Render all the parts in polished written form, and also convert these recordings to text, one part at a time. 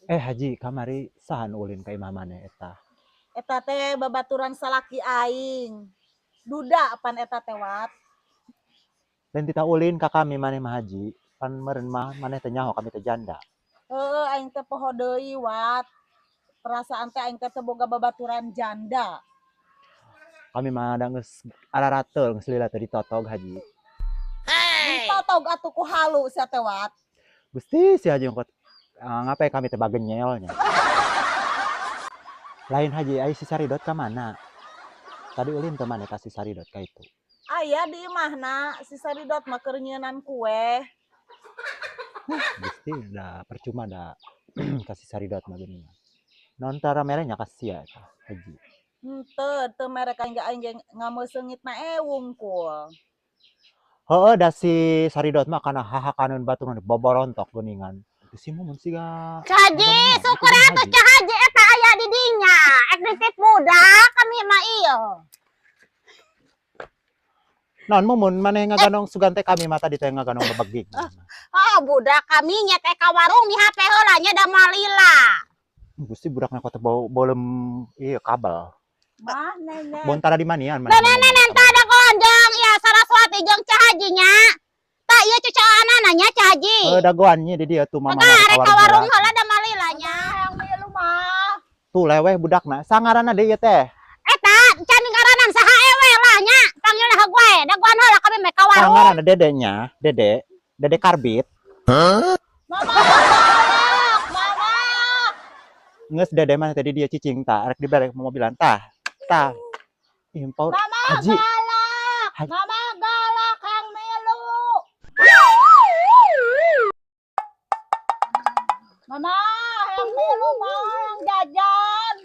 Eh, Haji, kamari saha nu ulin ka imah maneh eta? Eta teh babaturan salaki aing. Duda pan eta teh, Wat. Lain titah ulin ka kami maneh mah, Haji. Pan meureun mah maneh teh nyaho kami teh janda. Heueuh, aing teh poho deui, Wat. Perasaan teh aing teh teu boga babaturan janda. Kami mah da geus ararateul, geus lila teu ditotog, Haji. Ditotog atuh ku halu sia teh, Wat. Gusti, si Haji ongkot ngapain kami teh bagenyel nya. Lain, Haji, ai si Saridot ka mana? Tadi ulin teu maneh ka si Saridot ka itu? Aya di imahna, si Saridot mah keur nyieunnan kue. Gusti, da percuma da ka si Saridot mah geuningan. Naon tara mere nya ka sia eta, Haji? Henteu, teu mere ka aing ge, aing ge ngameuseungitna wungkul. Heueuh, da si Saridot mah kana hahakaneun batur mah boborontok geuningan. Si Mumun siga Ceu Haji, syukur atuh Ceu Haji eta aya di dinya. Ek nitip budak kami mah ieu. Naon, Mumun, maneh ngaganong sugan teh kami mah tadi teh ngaganong bebegig. Oh, budak kami nya teh ka warung di HP heula nya da malila. Gusti, budakna kok teh bau beuleum ieu kabel. Mah nenek. Bontara di manian maneh. Nenek nenek tah ada gonjong ya Saraswati jeung Ceu Haji nya. Tah ieu cucaanana nya, Ceu Haji. Heuh, dagoan nya di dieu tuh mama. Maka arek ka warung heula da malila nya. Yang milu mah. Tuh leweh budakna. Sangaranna deui ieu teh. Eta can ngaranan saha ewe lah nya. Panggilna heug wae, dagoan heula kami meh ka warung. Sangaranna Dede nya, Dede. Dede Karbit. Mama galak, mama. Geus Dede mah tadi dia cicing tah, arek dibere mobilan tah. Tah. Impor Mama Haji. Galak. Haji. Mama galak kang milu. Mama, yang milu mah yang jajan.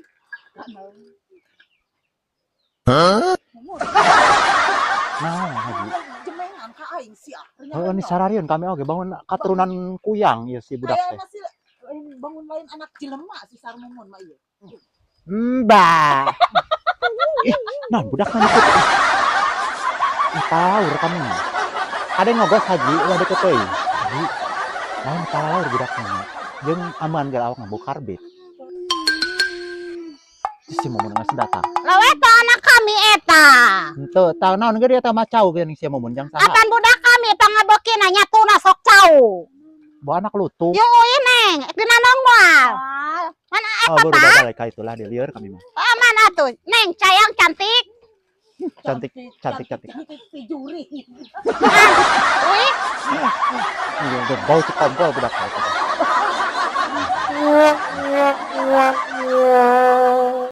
Naon, Haji? Jemengan ka aing sia. Heeh, ni sararieun kami oge bangun katurunan kuyang ieu si budak teh. Kayakna si bangun lain anak jelema si Sarmumun mah ieu. Mbah. Ih, naon budak mah ikut. Ih, palaur kami mah. Ada ngogos, Haji, ulah deket teuing. Haji, lain palaur budakna nya. Jeung aman geura awakna bau karbit. Si Mumun geus datang. Lah eta anak kami eta. Henteu, tah naon ge dia teh macau geuning si Mumun jang saha? Apan budak kami pangabekina nya tuna sok cau. Bawa anak lutung. Yo euy neng, dina nongol. Mana Oh, eta baru tah? balik ka itulah dia lieur kami mah. Oh, mana tuh? Neng, cayang cantik. Cantik, cantik, cantik. Cantik si juri. Wih, Iya, bau cikompol budak teh.